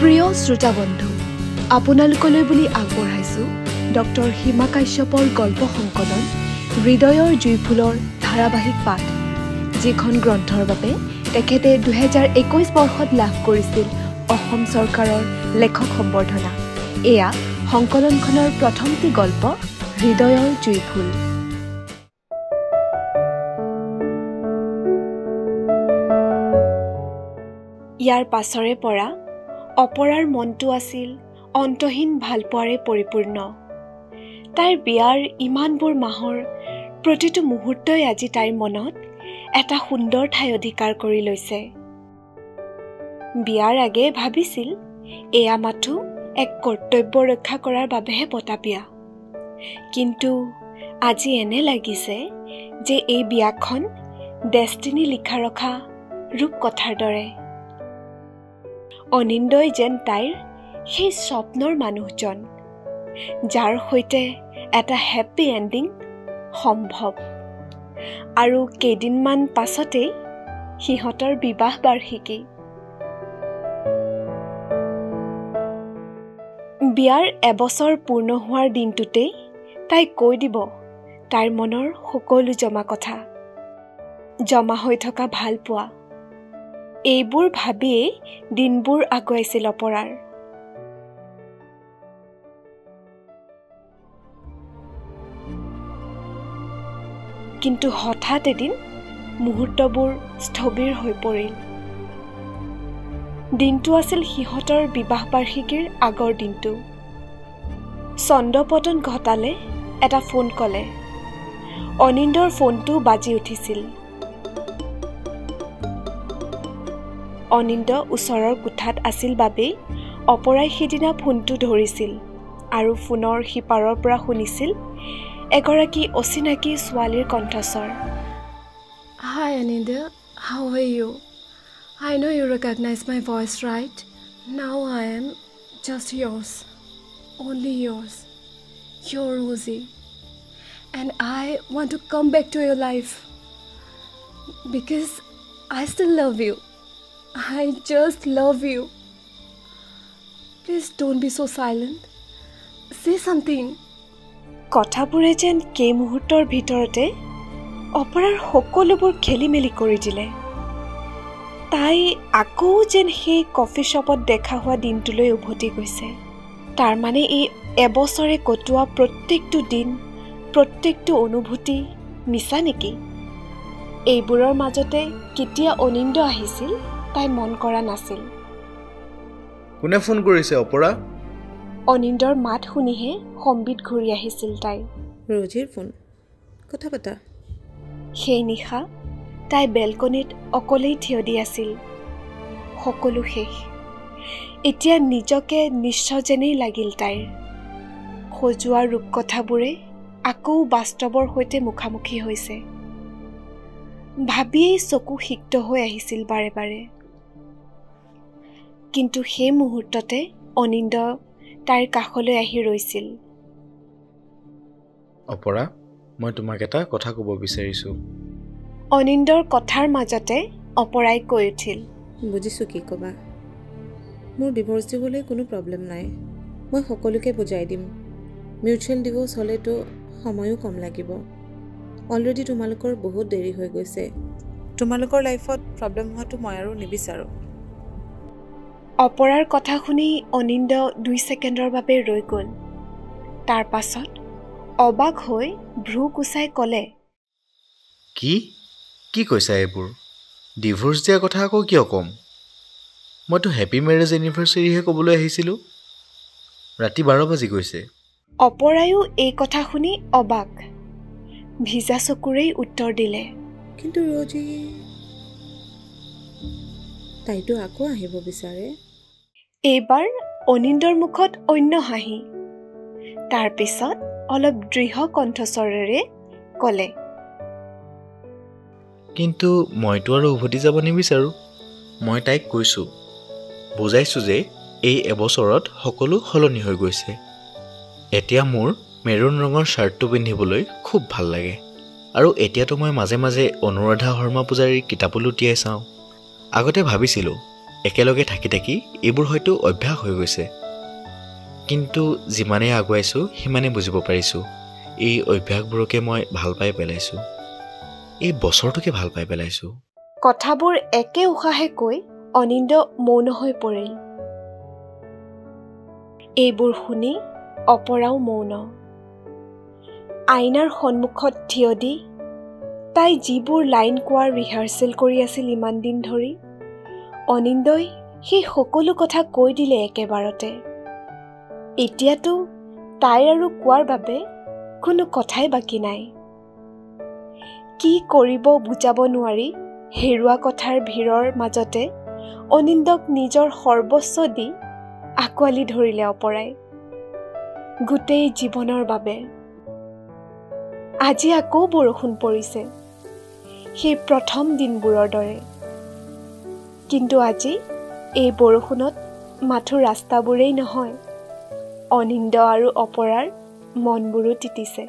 প্ৰিয় শ্ৰোতা বন্ধু, আপোনালোকলৈ বুলি আগবঢ়াইছোঁ ডক্টৰ সীমা কাশ্যপৰ গল্প সংকলন হৃদয়ৰ জুইফুলৰ ধাৰাবাহিক পাঠ, যিখন গ্ৰন্থৰ বাবে তেখেতে 2021 বৰ্ষত লাভ কৰিছিল অসম চৰকাৰৰ লেখক সম্বৰ্ধনা। এয়া সংকলনখনৰ প্ৰথমটি গল্প হৃদয়ৰ জুইফুল। ইয়াৰ পাছৰে পৰা অপৰাৰ মনটো আছিল অন্তহীন ভালপোৱাৰে পৰিপূৰ্ণ। তাইৰ বিয়াৰ ইমানবোৰ মাহৰ প্ৰতিটো মুহূৰ্তই আজি তাইৰ মনত এটা সুন্দৰ ঠাই অধিকাৰ কৰি লৈছে। বিয়াৰ আগেয়ে ভাবিছিল এয়া মাথো এক কৰ্তব্য ৰক্ষা কৰাৰ বাবেহে পতা বিয়া, কিন্তু আজি এনে লাগিছে যে এই বিয়াখন ডেষ্টিনি লিখা ৰখা ৰূপকথাৰ দৰে। অনিন্দই যেন তাইৰ সেই স্বপ্নৰ মানুহজন, যাৰ সৈতে এটা হেপ্পী এণ্ডিং সম্ভৱ। আৰু কেইদিনমান পাছতেই সিহঁতৰ বিবাহ বাৰ্ষিকী। বিয়াৰ এবছৰ পূৰ্ণ হোৱাৰ দিনটোতেই তাই কৈ দিব তাইৰ মনৰ সকলো জমা কথা, জমা হৈ থকা ভালপোৱা। এইবোৰ ভাবিয়েই দিনবোৰ আগুৱাইছিল অপৰাৰ। কিন্তু হঠাৎ এদিন মুহূৰ্তবোৰ স্থবিৰ হৈ পৰিল। দিনটো আছিল সিহঁতৰ বিবাহ বাৰ্ষিকীৰ আগৰ দিনটো। চন্দ্ৰপতন ঘটালে এটা ফোন কলে। অনিন্দৰ ফোনটো বাজি উঠিছিল। অনিন্দ ওচৰৰ কোঠাত আছিল বাবেই অপৰাই সিদিনা ফোনটো ধৰিছিল আৰু ফোনৰ সিপাৰৰ পৰা শুনিছিল এগৰাকী অচিনাকি ছোৱালীৰ কণ্ঠস্বৰ। Hi Anindya, how are you? I know you recognize my voice, right? Now I am just yours, only yours, your Rosie. And I want to come back to your life because I still love you. I just love you. Please don't be so silent. Say something. কথাবোৰে যেন কেইমুহূৰ্তৰ ভিতৰতে অপৰাৰ সকলোবোৰ খেলি মেলি কৰি দিলে। তাই আকৌ যেন সেই কফি শ্বপত দেখা হোৱা দিনটোলৈ উভতি গৈছে। তাৰমানে এই এবছৰে কটোৱা প্ৰত্যেকটো দিন, প্ৰত্যেকটো অনুভূতি মিছা নেকি? এইবোৰৰ মাজতে কেতিয়া অনিন্দ আহিছিল তাই মন কৰা নাছিল। কোনে ফোন কৰিছে অপৰা? অনিন্দৰ মাত শুনিহে সম্বিত ঘূৰি আহিছিল তাই। ৰজিৰ ফোন, কথা পাতা। সেই নিশা তাই বেলকনিত অকলেই থিয় দি আছিল। সকলো শেষ, এতিয়া নিজকে নিঃস্ব যেনেই লাগিল তাইৰ। সজোৱা ৰূপকথাবোৰে আকৌ বাস্তৱৰ সৈতে মুখামুখি হৈছে। ভাবিয়েই চকু সিক্ত হৈ আহিছিল বাৰে বাৰে। কিন্তু সেই মুহূৰ্ততে অনিন্দ তাইৰ কাষলৈ আহি ৰৈছিল। অপৰা, মই তোমাক এটা কথা ক'ব বিচাৰিছোঁ। অনিন্দৰ কথাৰ মাজতে অপৰাই কৈ উঠিল, বুজিছোঁ কি ক'বা। মোৰ ডিভ'ৰ্চ দিবলৈ কোনো প্ৰব্লেম নাই, মই সকলোকে বুজাই দিম। মিউচুৱেল ডিভ'ৰ্চ হ'লেতো সময়ো কম লাগিব। অলৰেডি তোমালোকৰ বহুত দেৰি হৈ গৈছে। তোমালোকৰ লাইফত প্ৰব্লেম হোৱাটো মই আৰু নিবিচাৰোঁ। অপৰাৰ কথা শুনি অনিন্দ 2 ছেকেণ্ডৰ বাবে ৰৈ গ'ল। তাৰ পাছত অবাক হৈ ভ্ৰূ কোচাই ক'লে, কি কি কৈছা এইবোৰ? ডিভ'ৰ্চ দিয়াৰ কথা আকৌ কিয় ক'ম? মইতো হেপী মেৰেজ এনিভাৰ্চাৰীহে ক'বলৈ আহিছিলোঁ। ৰাতি 12 বাজি গৈছে। অপৰায়ো এই কথা শুনি অবাক, ভিজা চকুৰেই উত্তৰ দিলে, কিন্তু ৰজি, তাইতো আকৌ আহিব বিচাৰে। এইবাৰ অনিন্দৰ মুখত অন্য হাঁহি। তাৰ পিছত অলপ দৃঢ় কণ্ঠস্বৰেৰে ক'লে, কিন্তু মইতো আৰু উভতি যাব নিবিচাৰোঁ। মই তাইক কৈছোঁ, বুজাইছোঁ যে এই এবছৰত সকলো সলনি হৈ গৈছে। এতিয়া মোৰ মেৰুণ ৰঙৰ শ্বাৰ্টটো পিন্ধিবলৈ খুব ভাল লাগে আৰু এতিয়াতো মই মাজে মাজে অনুৰাধা শৰ্মা পূজাৰীৰ কিতাপো লুটিয়াই চাওঁ। আগতে ভাবিছিলোঁ একেলগে থাকি থাকি এইবোৰ হয়তো অভ্যাস হৈ গৈছে, কিন্তু যিমানেই আগুৱাইছোঁ সিমানেই বুজিব পাৰিছোঁ এই অভ্যাসবোৰকে মই ভাল পাই পেলাইছোঁ, এই বছৰটোকে ভাল পাই পেলাইছোঁ। কথাবোৰ একে উশাহে কৈ অনিন্দ মৌন হৈ পৰিল। এইবোৰ শুনি অপৰাও মৌন। আইনাৰ সন্মুখত থিয় দি তাই যিবোৰ লাইন কোৱাৰ ৰিহাৰ্চেল কৰি আছিল ইমান দিন ধৰি, অনিন্দই সেই সকলো কথা কৈ দিলে একেবাৰতে। এতিয়াতো তাইৰ আৰু কোৱাৰ বাবে কোনো কথাই বাকী নাই। কি কৰিব বুজাব নোৱাৰি হেৰুৱা কথাৰ ভিৰৰ মাজতে অনিন্দক নিজৰ সৰ্বস্ব দি আঁকোৱালি ধৰিলে অপৰাই, গোটেই জীৱনৰ বাবে। আজি আকৌ বৰষুণ পৰিছে, সেই প্ৰথম দিনবোৰৰ দৰে। কিন্তু আজি এই বৰষুণত মাথো ৰাস্তাবোৰেই নহয়, অনিন্দ আৰু অপৰাৰ মনবোৰো তিতিছে।